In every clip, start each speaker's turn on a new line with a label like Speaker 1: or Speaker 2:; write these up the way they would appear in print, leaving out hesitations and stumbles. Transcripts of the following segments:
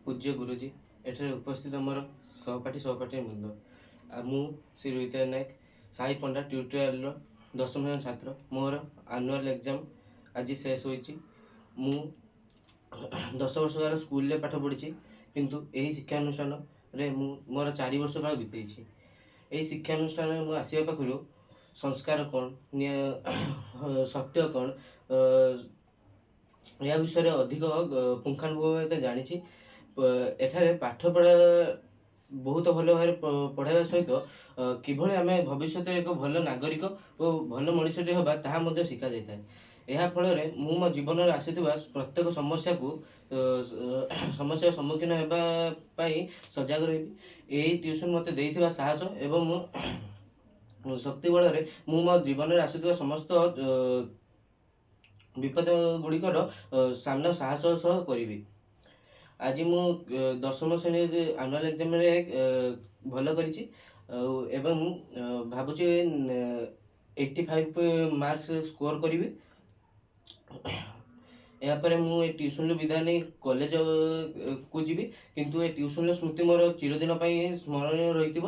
Speaker 1: ପୂଜ୍ୟ ଗୁରୁଜୀ, ଏଠାରେ ଉପସ୍ଥିତ ମୋର ସହପାଠୀ ସହପାଠୀ ବୃନ୍ଦ, ଆଉ ମୁଁ ଶ୍ରୀ ରୋହିତ ନାୟକ, ସାହି ପଣ୍ଡା ଟ୍ୟୁଟୋରିଆଲର ଦଶମ ଶ୍ରେଣୀ ଛାତ୍ର। ମୋର ଆନୁଆଲ୍ ଏକ୍ଜାମ୍ ଆଜି ଶେଷ ହୋଇଛି। ମୁଁ 10 ବର୍ଷ କାଳ ସ୍କୁଲରେ ପାଠ ପଢ଼ିଛି, କିନ୍ତୁ ଏହି ଶିକ୍ଷାନୁଷ୍ଠାନରେ ମୁଁ ମୋର 4 ବର୍ଷ କାଳ ବିତେଇଛି। ଏହି ଶିକ୍ଷାନୁଷ୍ଠାନରେ ମୁଁ ଆସିବା ପାଖରୁ ସଂସ୍କାର କ'ଣ, ସତ୍ୟ କ'ଣ, ଏହା ବିଷୟରେ ଅଧିକ ପୁଙ୍ଖାନୁପୁଙ୍ଖ ଭାବେ ଜାଣିଛି। ଏଠାରେ ପାଠପଢ଼ା ବହୁତ ଭଲ ଭାବରେ ପଢ଼ାଇବା ସହିତ କିଭଳି ଆମେ ଭବିଷ୍ୟତରେ ଏକ ଭଲ ନାଗରିକ ଓ ଭଲ ମଣିଷଟିଏ ହେବା, ତାହା ମଧ୍ୟ ଶିଖାଯାଇଥାଏ। ଏହା ଫଳରେ ମୁଁ ମୋ ଜୀବନରେ ଆସୁଥିବା ପ୍ରତ୍ୟେକ ସମସ୍ୟାର ସମ୍ମୁଖୀନ ହେବା ପାଇଁ ସଜାଗ ରହିବି। ଏହି ଟ୍ୟୁସନ୍ ମୋତେ ଦେଇଥିବା ସାହସ ଏବଂ ଶକ୍ତି ବଳରେ ମୁଁ ମୋ ଜୀବନରେ ଆସୁଥିବା ସମସ୍ତ ବିପଦ ଗୁଡ଼ିକର ସାମ୍ନା ସାହସ ସହ କରିବି। ଆଜି ମୁଁ ଦଶମ ଶ୍ରେଣୀରେ ଆନୁଆଲ୍ ଏକ୍ଜାମରେ ଭଲ କରିଛି ଆଉ ଏବଂ ଭାବୁଛି 85 ମାର୍କସ୍ ସ୍କୋର କରିବି। ଏହାପରେ ମୁଁ ଏ ଟ୍ୟୁସନରୁ ବିଦାୟ ନେଇ କଲେଜ କୁ ଯିବି, କିନ୍ତୁ ଏ ଟ୍ୟୁସନର ସ୍ମୃତି ମୋର ଚିରଦିନ ପାଇଁ ସ୍ମରଣୀୟ ରହିଥିବ।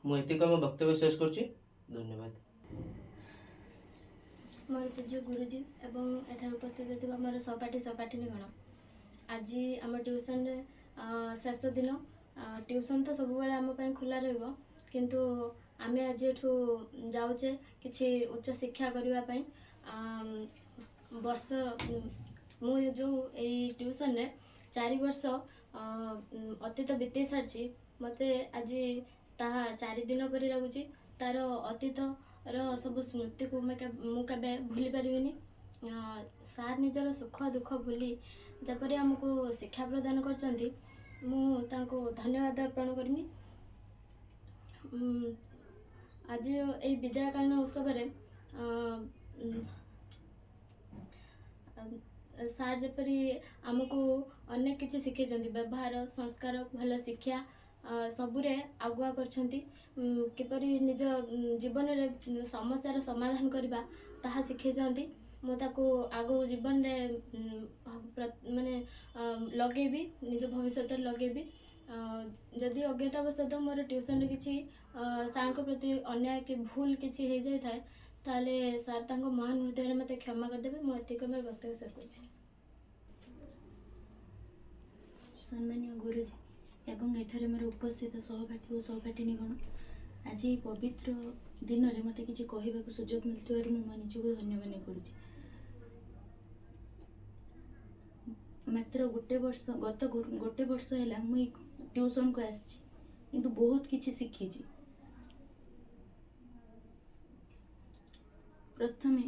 Speaker 1: ମୁଁ ଏତିକି କହି ମୋ ବକ୍ତବ୍ୟ ଶେଷ କରୁଛି। ଧନ୍ୟବାଦ।
Speaker 2: ମୋର ପୂଜ୍ୟ ଗୁରୁଜୀ ଏବଂ ଏଠାରେ ଉପସ୍ଥିତ ଥିବା ମୋର ସହପାଠୀ ସହପାଠିନୀ ଗଣ, ଆଜି ଆମ ଟ୍ୟୁସନରେ ଶେଷ ଦିନ। ଟ୍ୟୁସନ୍ ତ ସବୁବେଳେ ଆମ ପାଇଁ ଖୋଲା ରହିବ, କିନ୍ତୁ ଆମେ ଆଜି ଏଠୁ ଯାଉଛେ କିଛି ଉଚ୍ଚ ଶିକ୍ଷା କରିବା ପାଇଁ। ବର୍ଷ ମୁଁ ଯେଉଁ ଏଇ ଟ୍ୟୁସନରେ 4 ବର୍ଷ ଅତୀତ ବିତେଇ ସାରିଛି, ମୋତେ ଆଜି ତାହା 4 ଦିନ ପରି ଲାଗୁଛି। ତାର ଅତୀତର ସବୁ ସ୍ମୃତିକୁ ମୁଁ କେବେ ଭୁଲି ପାରିବିନି। ସାର୍ ନିଜର ସୁଖ ଦୁଃଖ ଭୁଲି ଯେପରି ଆମକୁ ଶିକ୍ଷା ପ୍ରଦାନ କରିଛନ୍ତି, ମୁଁ ତାଙ୍କୁ ଧନ୍ୟବାଦ ଅର୍ପଣ କରିବି। ଆଜିର ଏଇ ବିଦାୟକାଳୀନ ଉତ୍ସବରେ ସାର୍ ଯେପରି ଆମକୁ ଅନେକ କିଛି ଶିଖେଇଛନ୍ତି, ବ୍ୟବହାର, ସଂସ୍କାର, ଭଲ ଶିକ୍ଷା ସବୁରେ ଆଗୁଆ କରିଛନ୍ତି, କିପରି ନିଜ ଜୀବନରେ ସମସ୍ୟାର ସମାଧାନ କରିବା, ତାହା ଶିଖେଇଛନ୍ତି। ମୁଁ ତାକୁ ଆଗକୁ ଜୀବନରେ ମାନେ ଲଗେଇବି, ନିଜ ଭବିଷ୍ୟତରେ ଲଗେଇବି। ଯଦି ଅଜ୍ଞତାବଶତଃ ମୋର ଟ୍ୟୁସନରେ କିଛି ସାର୍ଙ୍କ ପ୍ରତି ଅନ୍ୟାୟ କି ଭୁଲ କିଛି ହେଇଯାଇଥାଏ, ତାହେଲେ ସାର୍ ତାଙ୍କ ମହାନ ହୃଦୟରେ ମୋତେ କ୍ଷମା କରିଦେବେ। ମୁଁ ଏତିକି ମୋର ବକ୍ତବ୍ୟ ଶେଷ କରୁଛି।
Speaker 3: ସମ୍ମାନୀୟ ଗୁରୁଜୀ ଏବଂ ଏଠାରେ ମୋର ଉପସ୍ଥିତ ସହପାଠୀ ଓ ସହପାଠିନୀଗଣ, ଆଜି ଏହି ପବିତ୍ର ଦିନରେ ମୋତେ କିଛି କହିବାକୁ ସୁଯୋଗ ମିଳିଥିବାରୁ ମୁଁ ମୋ ନିଜକୁ ଧନ୍ୟ ମନେ କରୁଛି। ମାତ୍ର ଗୋଟେ ବର୍ଷ, ଗତ ଗୋଟେ ବର୍ଷ ହେଲା ମୁଁ ଏଇ ଟ୍ୟୁସନକୁ ଆସିଛି, କିନ୍ତୁ ବହୁତ କିଛି ଶିଖିଛି। ପ୍ରଥମେ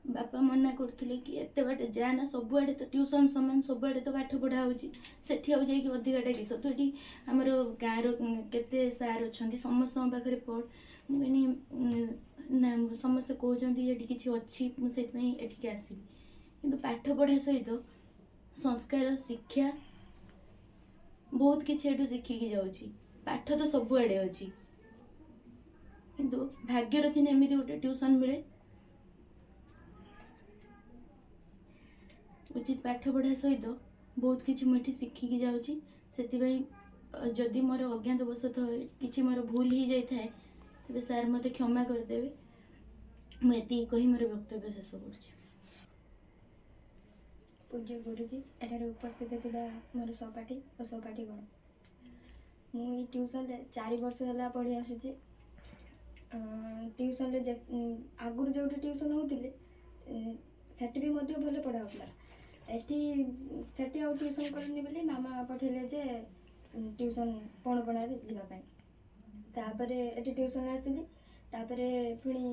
Speaker 3: ବାପା ମନା କରୁଥିଲେ କି ଏତେ ବାଟ ଯାଆନା, ସବୁଆଡ଼େ ତ ଟ୍ୟୁସନ୍ ସମାନ, ସବୁଆଡ଼େ ତ ପାଠ ପଢ଼ା ହେଉଛି, ସେଠି ଆଉ ଯାଇକି ଅଧିକାଟା କିସ? ତୁ ଏଠି ଆମର ଗାଁର କେତେ ସାର୍ ଅଛନ୍ତି, ସମସ୍ତଙ୍କ ପାଖରେ ପଢ଼। ମୁଁ କହିନି ନା, ସମସ୍ତେ କହୁଛନ୍ତି ଏଠି କିଛି ଅଛି, ମୁଁ ସେଥିପାଇଁ ଏଠିକି ଆସିଲି। କିନ୍ତୁ ପାଠ ପଢ଼ା ସହିତ ସଂସ୍କାର, ଶିକ୍ଷା ବହୁତ କିଛି ଏଠୁ ଶିଖିକି ଯାଉଛି। ପାଠ ତ ସବୁଆଡ଼େ ଅଛି, କିନ୍ତୁ ଭାଗ୍ୟର ଥିଲେ ଏମିତି ଗୋଟେ ଟ୍ୟୁସନ୍ ମିଳେ। ଉଚିତ ପାଠ ପଢ଼ା ସହିତ ବହୁତ କିଛି ମୁଁ ଏଠି ଶିଖିକି ଯାଉଛି। ସେଥିପାଇଁ ଯଦି ମୋର ଅଜ୍ଞାତବଶତଃ କିଛି ମୋର ଭୁଲ ହେଇଯାଇଥାଏ, ତେବେ ସାର୍ ମୋତେ କ୍ଷମା କରିଦେବେ। ମୁଁ ଏତିକି କହି ମୋର ବକ୍ତବ୍ୟ ଶେଷ କରୁଛି।
Speaker 4: ପୂଜ୍ୟ ଗୁରୁଜୀ, ଏଠାରେ ଉପସ୍ଥିତ ଥିବା ମୋର ସହପାଠୀ ଓ ସହପାଠୀଗଣ, ମୁଁ ଏଇ ଟ୍ୟୁସନରେ 4 ବର୍ଷ ହେଲା ପଢ଼ି ଆସୁଛି। ଟ୍ୟୁସନରେ ଆଗରୁ ଯେଉଁଠି ଟ୍ୟୁସନ୍ ହେଉଥିଲି, ସେଠି ବି ମଧ୍ୟ ଭଲ ପଢ଼ା ହେଉଥିଲା। ଏଠି ସେଠି ଆଉ ଟ୍ୟୁସନ୍ କରିନି ବୋଲି ମାମା ପଠେଇଲେ ଯେ ଟ୍ୟୁସନ୍ ପଣପଣାରେ ଯିବା ପାଇଁ। ତାପରେ ଏଠି ଟ୍ୟୁସନ୍ ଆସିଲି, ତାପରେ ପୁଣି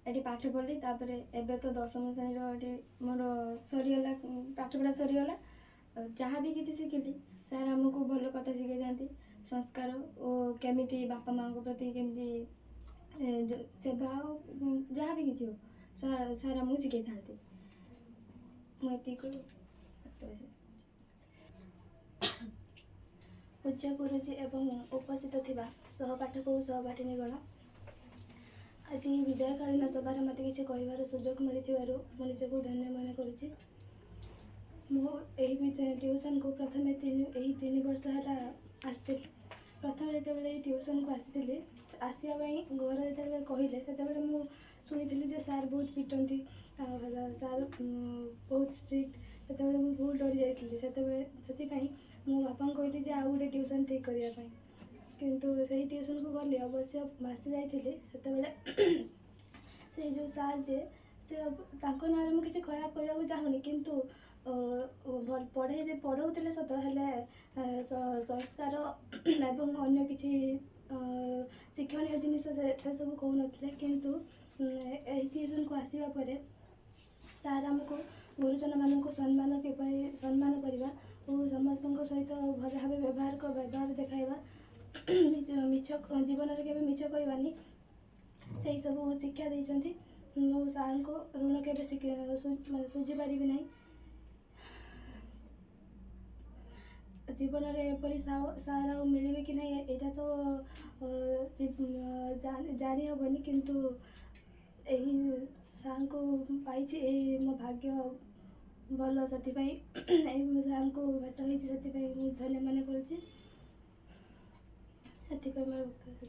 Speaker 4: ଏଠି ପାଠ ପଢ଼ିଲି। ତାପରେ ଏବେ ତ ଦଶମ ଶ୍ରେଣୀର ଏଠି ମୋର ସରିଗଲା, ପାଠପଢ଼ା ସରିଗଲା। ଆଉ ଯାହା ବି କିଛି ଶିଖିଲି, ସାର୍ ଆମକୁ ଭଲ କଥା ଶିଖେଇଥାନ୍ତି, ସଂସ୍କାର ଓ କେମିତି ବାପା ମାଆଙ୍କ ପ୍ରତି କେମିତି ସେବା ଆଉ ଯାହା ବି କିଛି ହଉ, ସାର୍ ଆମକୁ ଶିଖେଇଥାନ୍ତି। ମୁଁ ଏତିକି କହି ବକ୍ତବ୍ୟ ଶେଷ କରୁଛି।
Speaker 5: ପୂଜ୍ୟ ଗୁରୁଜୀ ଏବଂ ଉପସ୍ଥିତ ଥିବା ସହପାଠକ ଓ ସହପାଠିନୀଗଣ, ଆଜି ଏହି ବିଦାୟକାଳୀନ ସଭାରେ ମୋତେ କିଛି କହିବାର ସୁଯୋଗ ମିଳିଥିବାରୁ ମୁଁ ନିଜକୁ ଧନ୍ୟ ମନେ କରୁଛି। ମୁଁ ମୁଁ ଏହି ଟ୍ୟୁସନ୍କୁ ପ୍ରଥମେ 3 ବର୍ଷ ହେଲା ଆସିଥିଲି। ପ୍ରଥମେ ଯେତେବେଳେ ଏହି ଟ୍ୟୁସନ୍କୁ ଆସିଥିଲି, ଆସିବା ପାଇଁ ଘରେ ଯେତେବେଳେ କହିଲେ, ସେତେବେଳେ ମୁଁ ଶୁଣିଥିଲି ଯେ ସାର୍ ବହୁତ ପିଟନ୍ତି ଆଉ ହେଲା ସାର୍ ବହୁତ ଷ୍ଟ୍ରିକ୍ଟ। ସେତେବେଳେ ମୁଁ ବହୁତ ଡରି ଯାଇଥିଲି ସେତେବେଳେ। ସେଥିପାଇଁ ମୁଁ ବାପାଙ୍କୁ କହିଲି ଯେ ଆଉ ଗୋଟେ ଟ୍ୟୁସନ୍ ଠିକ୍ କରିବା ପାଇଁ। କିନ୍ତୁ ସେଇ ଟ୍ୟୁସନ୍କୁ ଗଲି, ଅବଶ୍ୟ ମାସେ ଯାଇଥିଲି। ସେତେବେଳେ ସେଇ ଯେଉଁ ସାର୍ ଯେ ସେ, ତାଙ୍କ ନାଁରେ ମୁଁ କିଛି ଖରାପ କହିବାକୁ ଚାହୁଁନି, କିନ୍ତୁ ଭଲ ପଢ଼ଉଥିଲେ ସତ, ହେଲେ ସଂସ୍କାର ଏବଂ ଅନ୍ୟ କିଛି ଶିକ୍ଷଣୀୟ ଜିନିଷ ସେସବୁ କହୁନଥିଲେ। କିନ୍ତୁ ଏହି ଟ୍ୟୁସନ୍କୁ ଆସିବା ପରେ ସାର୍ ଆମକୁ ଗୁରୁଜନମାନଙ୍କୁ ସମ୍ମାନ କିପରି ସମ୍ମାନ କରିବା ଓ ସମସ୍ତଙ୍କ ସହିତ ଭଲ ଭାବେ ବ୍ୟବହାର ଦେଖାଇବା, ମିଛ ଜୀବନରେ କେବେ ମିଛ କହିବାନି, ସେହି ସବୁ ଶିକ୍ଷା ଦେଇଛନ୍ତି। ମୁଁ ସାର୍ଙ୍କ ଋଣ କେବେ ମାନେ ଶୁଝି ପାରିବି ନାହିଁ। ଜୀବନରେ ଏପରି ସାର୍ ଆଉ ମିଳିବେ କି ନାହିଁ, ଏଇଟା ତ ଜାଣି ହେବନି। କିନ୍ତୁ ଏହି ସାର୍ଙ୍କୁ ପାଇଛି, ଏହି ମୋ ଭାଗ୍ୟ ଭଲ। ସେଥିପାଇଁ ଏହି ସାର୍ଙ୍କୁ ଭେଟ ହେଇଛି, ସେଥିପାଇଁ ମୁଁ ଧନ୍ୟ ମନେ କରୁଛି। ଏତିକି ମୋର ବକ୍ତବ୍ୟ।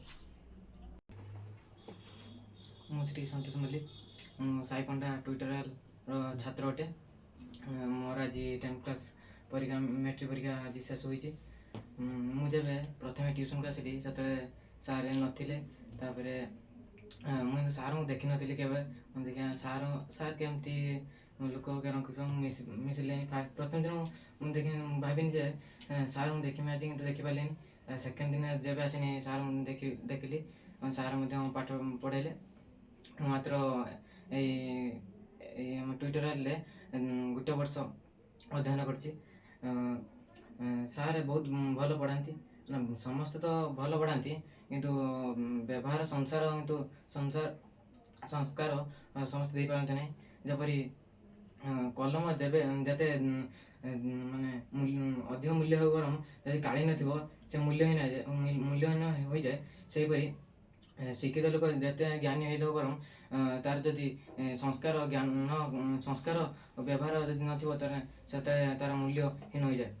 Speaker 1: ମୁଁ ଶ୍ରୀ ସନ୍ତୋଷ ମଲ୍ଲିକ। ମୁଁ ସାଇ ପଣ୍ଡା ଟ୍ୟୁଟୋରିଆଲର ଛାତ୍ର ଅଟେ। ମୋର ଆଜି 10th class ପରୀକ୍ଷା, ମେଟ୍ରିକ୍ ପରୀକ୍ଷା ଆଜି ଶେଷ ହୋଇଛି। ମୁଁ ଯେବେ ପ୍ରଥମେ ଟ୍ୟୁସନ୍କୁ ଆସିଲି, ସେତେବେଳେ ସାର୍ ନଥିଲେ। ତାପରେ ମୁଁ କିନ୍ତୁ ସାର୍ଙ୍କୁ ଦେଖିନଥିଲି କେବେ। ମୁଁ ଦେଖିବା ସାର୍ ସାର୍ କେମିତି ଲୋକ, କେରଙ୍କ ମୁଁ ମିଶିଲେନି। ଫାଷ୍ଟ ପ୍ରଥମ ଦିନ ମୁଁ ଦେଖି ଭାବିନି ଯେ ସାର୍ଙ୍କୁ ଦେଖିବି ଆଜି, କିନ୍ତୁ ଦେଖିପାରିଲିନି। ସେକେଣ୍ଡ ଦିନ ଯେବେ ଆସିନି, ସାର୍ଙ୍କୁ ଦେଖିଲି। ସାର୍ ମଧ୍ୟ ପାଠ ପଢ଼ାଇଲେ। ମାତ୍ର ଏଇ ଏଇ ଆମ ଟ୍ୟୁଟୋରିଆଲରେ ଗୋଟେ ବର୍ଷ ଅଧ୍ୟୟନ କରିଛି। ସାର୍ ବହୁତ ଭଲ ପଢ଼ାନ୍ତି। ନା, ସମସ୍ତେ ତ ଭଲ ପଢ଼ାନ୍ତି, କିନ୍ତୁ ବ୍ୟବହାର ସଂସାର କିନ୍ତୁ ସଂସ୍କାର ସମସ୍ତେ ଦେଇପାରନ୍ତି ନାହିଁ। ଯେପରି କଲମ ଯେବେ ଯେତେ ମାନେ ଅଧିକ ମୂଲ୍ୟ ହେଉ ବରଂ ଯଦି କାଳି ନଥିବ, ସେ ମୂଲ୍ୟହୀନ ହୋଇଯାଏ। ସେହିପରି ଶିକ୍ଷିତ ଲୋକ ଯେତେ ଜ୍ଞାନୀ ହେଇଥାଉ ବରଂ ତାର ଯଦି ସଂସ୍କାର, ଜ୍ଞାନ, ସଂସ୍କାର ବ୍ୟବହାର ଯଦି ନଥିବ, ତାହେଲେ ସେତେବେଳେ ତାର ମୂଲ୍ୟହୀନ ହୋଇଯାଏ।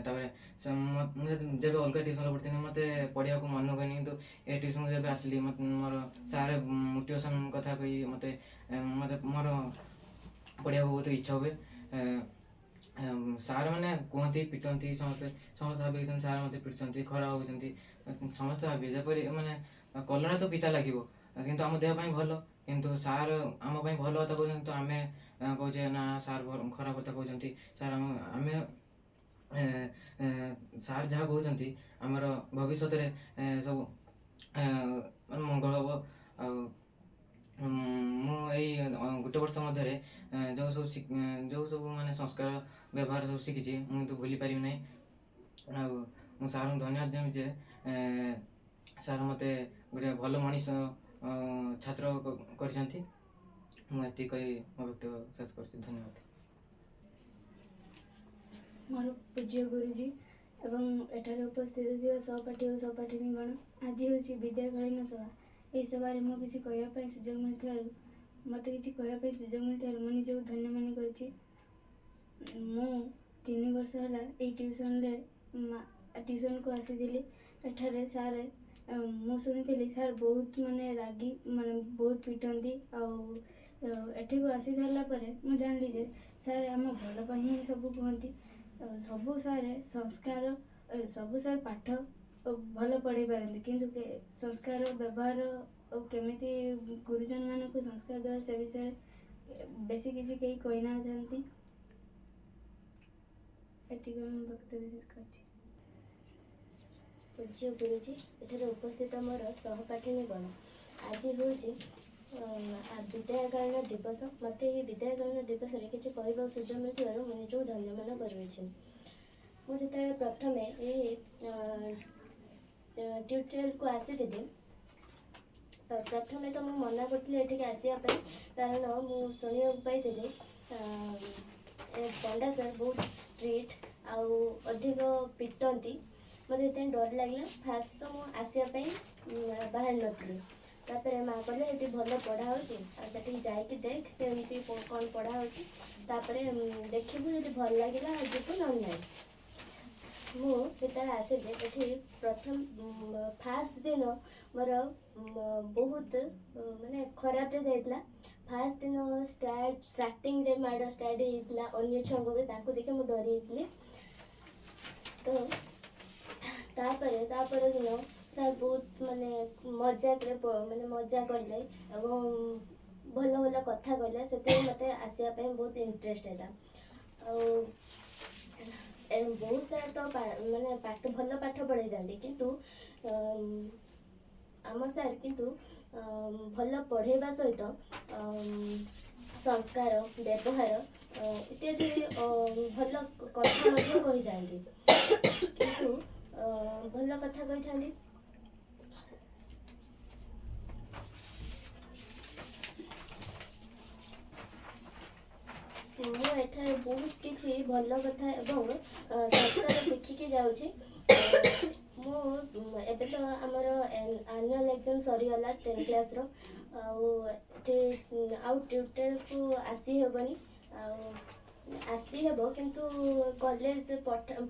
Speaker 1: ତାପରେ ସେ ମୁଁ ଯେବେ ଅଲଗା ଟ୍ୟୁସନ୍ ପଢ଼ୁଥିଲି, ମୋତେ ପଢ଼ିବାକୁ ମନ ହୁଏନି। କିନ୍ତୁ ଏ ଟ୍ୟୁସନ୍କୁ ଯେବେ ଆସିଲି, ମୋତେ ମୋର ସାର୍ ମୋଟିଭେସନ୍ କଥା କହି ମୋତେ ମୋତେ ମୋର ପଢ଼ିବାକୁ ବହୁତ ଇଚ୍ଛା ହୁଏ। ସାର୍ ମାନେ କୁହନ୍ତି, ପିଟନ୍ତି। ସମସ୍ତେ ସମସ୍ତେ ଭାବିଛନ୍ତି ସାର୍ ମୋତେ ପିଟୁଛନ୍ତି, ଖରାପ ହେଉଛନ୍ତି। ସମସ୍ତେ ଭାବିବେ, ଯେପରି ମାନେ କଲରା ତ ପିତା ଲାଗିବ, କିନ୍ତୁ ଆମ ଦେହ ପାଇଁ ଭଲ। କିନ୍ତୁ ସାର୍ ଆମ ପାଇଁ ଭଲ କଥା କହୁଛନ୍ତି ତ ଆମେ କହୁଛେ ନା ସାର୍ ଖରାପ କଥା କହୁଛନ୍ତି। ସାର୍ ଆମ ଆମେ ସାର୍ ଯାହା କହୁଛନ୍ତି, ଆମର ଭବିଷ୍ୟତରେ ସବୁ ମାନେ ମଙ୍ଗଳ ହେବ। ଆଉ ମୁଁ ଏଇ ଗୋଟେ ବର୍ଷ ମଧ୍ୟରେ ଯେଉଁ ସବୁ ମାନେ ସଂସ୍କାର, ବ୍ୟବହାର ସବୁ ଶିଖିଛି, ମୁଁ କିନ୍ତୁ ଭୁଲି ପାରିବି ନାହିଁ। ଆଉ ମୁଁ ସାର୍ଙ୍କୁ ଧନ୍ୟବାଦ ଦେବି ଯେ ସାର୍ ମୋତେ ଗୋଟେ ଭଲ ମଣିଷ ଛାତ୍ର କରିଛନ୍ତି। ମୁଁ ଏତିକି କହି ମୋ ବକ୍ତବ୍ୟ ଶେଷ କରୁଛି। ଧନ୍ୟବାଦ।
Speaker 6: ମୋର ପୂଜ୍ୟ ଗୁରୁଜୀ ଏବଂ ଏଠାରେ ଉପସ୍ଥିତ ଥିବା ସହପାଠୀ ଓ ସହପାଠିନୀ ଗଣ, ଆଜି ହେଉଛି ବିଦାୟକାଳୀନ ସଭା। ଏହି ସଭାରେ ମୁଁ କିଛି କହିବା ପାଇଁ ସୁଯୋଗ ମିଳିଥିବାରୁ ମୋତେ କିଛି କହିବା ପାଇଁ ସୁଯୋଗ ମିଳିଥିବାରୁ ମୁଁ ନିଜକୁ ଧନ୍ୟ ମନେ କରୁଛି। ମୁଁ 3 ବର୍ଷ ହେଲା ଏଇ ଟ୍ୟୁସନ୍କୁ ଆସିଥିଲି। ଏଠାରେ ସାର୍, ମୁଁ ଶୁଣିଥିଲି ସାର୍ ବହୁତ ମାନେ ରାଗି, ମାନେ ବହୁତ ପିଟନ୍ତି। ଆଉ ଏଠିକୁ ଆସି ସାରିଲା ପରେ ମୁଁ ଜାଣିଲି ଯେ ସାର୍ ଆମ ଭଲ ପାଇଁ ହିଁ ସବୁ କୁହନ୍ତି। ସବୁ ସାର୍ ସଂସ୍କାର, ସବୁ ସାର୍ ପାଠ ଭଲ ପଢ଼େଇ ପାରନ୍ତି, କିନ୍ତୁ ସଂସ୍କାର, ବ୍ୟବହାର ଓ କେମିତି ଗୁରୁଜନମାନଙ୍କୁ ସଂସ୍କାର ଦେବା, ସେ ବିଷୟରେ ବେଶୀ କିଛି କେହି କହିନଥାନ୍ତି। ଏତିକି ମୁଁ ବକ୍ତବ୍ୟ ଶେଷ କରୁଛି।
Speaker 2: ପୂଜ୍ୟ ଗୁରୁଜୀ, ଏଠାରେ ଉପସ୍ଥିତ ମୋର ସହପାଠିନୀ ଗଣ, ଆଜି ହେଉଛି ବିଦାୟକାଳୀନ ଦିବସ। ମୋତେ ଏହି ବିଦାୟକାଳୀନ ଦିବସରେ କିଛି କହିବାକୁ ସୁଯୋଗ ମିଳିଥିବାରୁ ମୁଁ ନିଜକୁ ଧନ୍ୟ ମନେ କରୁଅଛି। ମୁଁ ଯେତେବେଳେ ପ୍ରଥମେ ଏହି ଟ୍ୟୁଟୋରିଆଲକୁ ଆସିଥିଲି, ପ୍ରଥମେ ତ ମୁଁ ମନା କରିଥିଲି ଏଠିକି ଆସିବା ପାଇଁ, କାରଣ ମୁଁ ଶୁଣିବାକୁ ପାଇଥିଲି ଏ ପଣ୍ଡା ସାର୍ ବହୁତ ଷ୍ଟ୍ରିକ୍ଟ ଆଉ ଅଧିକ ପିଟନ୍ତି। ମୋତେ ସେଥିପାଇଁ ଡର ଲାଗିଲା। ଫାଷ୍ଟ ତ ମୁଁ ଆସିବା ପାଇଁ ବାହାରି ନଥିଲି। ତାପରେ ମା କହିଲେ ଏଠି ଭଲ ପଢ଼ା ହେଉଛି, ଆଉ ସେଠିକି ଯାଇକି ଦେଖ କେମିତି କ'ଣ ପଢ଼ା ହେଉଛି, ତାପରେ ଦେଖିବୁ, ଯଦି ଭଲ ଲାଗିଲା ଯିବୁ, ନହେଲେ ନାହିଁ। ମୁଁ ଯେତେବେଳେ ଆସିଲି ଏଠି ପ୍ରଥମ ଫାଷ୍ଟ ଦିନ ମୋର ବହୁତ ମାନେ ଖରାପରେ ଯାଇଥିଲା। ଫାଷ୍ଟ ଦିନ ଷ୍ଟାର୍ଟିଂରେ ମାଡ଼ ଷ୍ଟାର୍ଟ ହେଇଯାଇଥିଲା ଅନ୍ୟ ଛୁଆଙ୍କ ଉପରେ, ତାଙ୍କୁ ଦେଖି ମୁଁ ଡରି ଯାଇଥିଲି। ତ ତାପରେ ତାପର ଦିନ ସାର୍ ବହୁତ ମାନେ ମଜାକରେ ମାନେ ମଜା କଲେ ଏବଂ ଭଲ ଭଲ କଥା କହିଲେ। ସେଥିପାଇଁ ମୋତେ ଆସିବା ପାଇଁ ବହୁତ ଇଣ୍ଟରେଷ୍ଟ ହେଲା। ଆଉ ବହୁତ ସାର୍ ତ ମାନେ ପାଠ ଭଲ ପାଠ ପଢ଼େଇଥାନ୍ତି, କିନ୍ତୁ ଆମ ସାର୍ କିନ୍ତୁ ଭଲ ପଢ଼େଇବା ସହିତ ସଂସ୍କାର, ବ୍ୟବହାର ଇତ୍ୟାଦି ଭଲ କଥା ମଧ୍ୟ କହିଥାନ୍ତି, କିନ୍ତୁ ଭଲ କଥା କହିଥାନ୍ତି। ମୁଁ ଏଠାରେ ବହୁତ କିଛି ଭଲ କଥା ଏବଂ ସଂସ୍କାର ଶିଖିକି ଯାଉଛି। ମୁଁ ଏବେ ତ ଆମର ଆନୁଆଲ୍ ଏକ୍ଜାମ୍ ସରିଗଲା 10 କ୍ଲାସ୍ର, ଆଉ ଏଠି ଆଉ ଟ୍ୟୁଟୋରିଆଲ୍କୁ ଆସିହେବନି। ଆଉ ଆସିହେବ, କିନ୍ତୁ କଲେଜ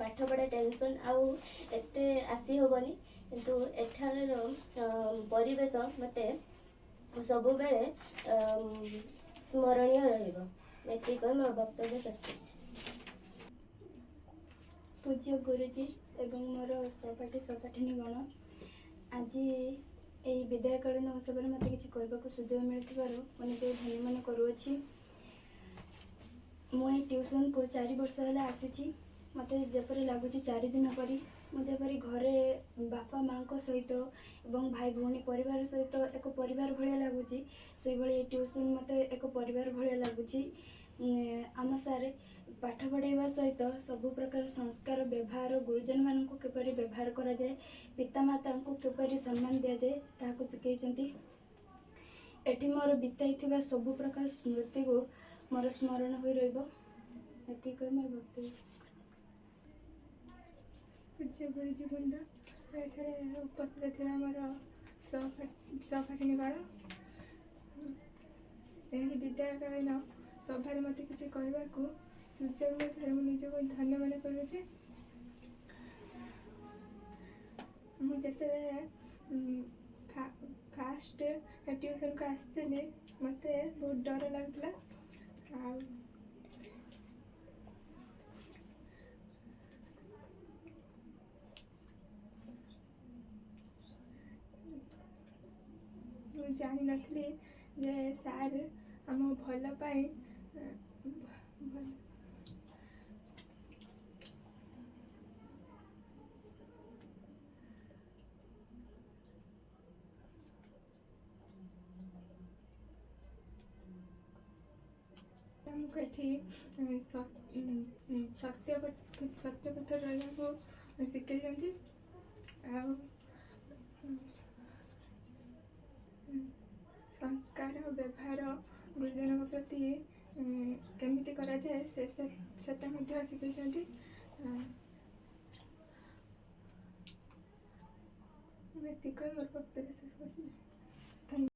Speaker 2: ପାଠପଢ଼ା ଟେନସନ୍, ଆଉ ଏତେ ଆସିହେବନି। କିନ୍ତୁ ଏଠାର ପରିବେଶ ମୋତେ ସବୁବେଳେ ସ୍ମରଣୀୟ ରହିବ। ଏତିକି କହି ମୋ ବକ୍ତବ୍ୟ ଶେଷ କରୁଛି।
Speaker 7: ପୂଜ୍ୟ ଗୁରୁଜୀ ଏବଂ ମୋର ସହପାଠୀ ସହପାଠିନୀ ଗଣ, ଆଜି ଏହି ବିଦାୟକାଳୀନ ଉତ୍ସବରେ ମୋତେ କିଛି କହିବାକୁ ସୁଯୋଗ ମିଳିଥିବାରୁ ମୁଁ ନିଜକୁ ଧନ୍ୟ ମନେ କରୁଅଛି। ମୁଁ ଏହି ଟ୍ୟୁସନକୁ 4 ବର୍ଷ ହେଲା ଆସିଛି। ମୋତେ ଯେପରି ଲାଗୁଛି 4 ଦିନ ପରି। ମୁଁ ଯେପରି ଘରେ ବାପା ମାଆଙ୍କ ସହିତ ଏବଂ ଭାଇ ଭଉଣୀ ପରିବାର ସହିତ ଏକ ପରିବାର ଭଳିଆ ଲାଗୁଛି, ସେଇଭଳି ଏହି ଟ୍ୟୁସନ୍ ମୋତେ ଏକ ପରିବାର ଭଳିଆ ଲାଗୁଛି। ଆମ ସାର୍ ପାଠ ପଢ଼ାଇବା ସହିତ ସବୁ ପ୍ରକାର ସଂସ୍କାର, ବ୍ୟବହାର, ଗୁରୁଜନମାନଙ୍କୁ କିପରି ବ୍ୟବହାର କରାଯାଏ, ପିତାମାତାଙ୍କୁ କିପରି ସମ୍ମାନ ଦିଆଯାଏ ତାହାକୁ ଶିଖେଇଛନ୍ତି। ଏଠି ମୋର ବିତାଇଥିବା ସବୁ ପ୍ରକାର ସ୍ମୃତିକୁ ମୋର ସ୍ମରଣ ହୋଇ ରହିବ। ଏତିକି କହି ମୋର ବକ୍ତବ୍ୟ ଶେଷ କରୁଛି।
Speaker 8: ପୂଜ୍ୟ ଗୁରୁଜୀ ବୃନ୍ଦ, ଏଠାରେ ଉପସ୍ଥିତ ଥିବା ମୋର ସହପାଠିନୀଗଣ, ଏହି ବିଦାୟକାଳୀନ ସଭାରେ ମୋତେ କିଛି କହିବାକୁ ସୁଯୋଗ ମିଳିଥିବାରୁ ମୁଁ ନିଜକୁ ଧନ୍ୟ ମନେ କରୁଛି। ମୁଁ ଯେତେବେଳେ ଫାଷ୍ଟ ଟ୍ୟୁସନକୁ ଆସିଥିଲି, ମୋତେ ବହୁତ ଡର ଲାଗୁଥିଲା। ଆଉ ମୁଁ ଜାଣିନଥିଲି ଯେ ସାର୍ ଆମ ଭଲ ପାଇଁ ଭଲ ଆମକୁ ଏଠି ସତ୍ୟ ପଥରେ ରହିବାକୁ ଶିଖେଇଛନ୍ତି। ଆଉ ସଂସ୍କାର, ବ୍ୟବହାର ଗୁରୁଜନଙ୍କ ପ୍ରତି କେମିତି କରାଯାଏ ସେଟା ମଧ୍ୟ ଶିଖେଇଛନ୍ତି। ମୁଁ ଏତିକି କହି ମୋର ବକ୍ତବ୍ୟ ଶେଷ କରୁଛି। ଧନ୍ୟବାଦ।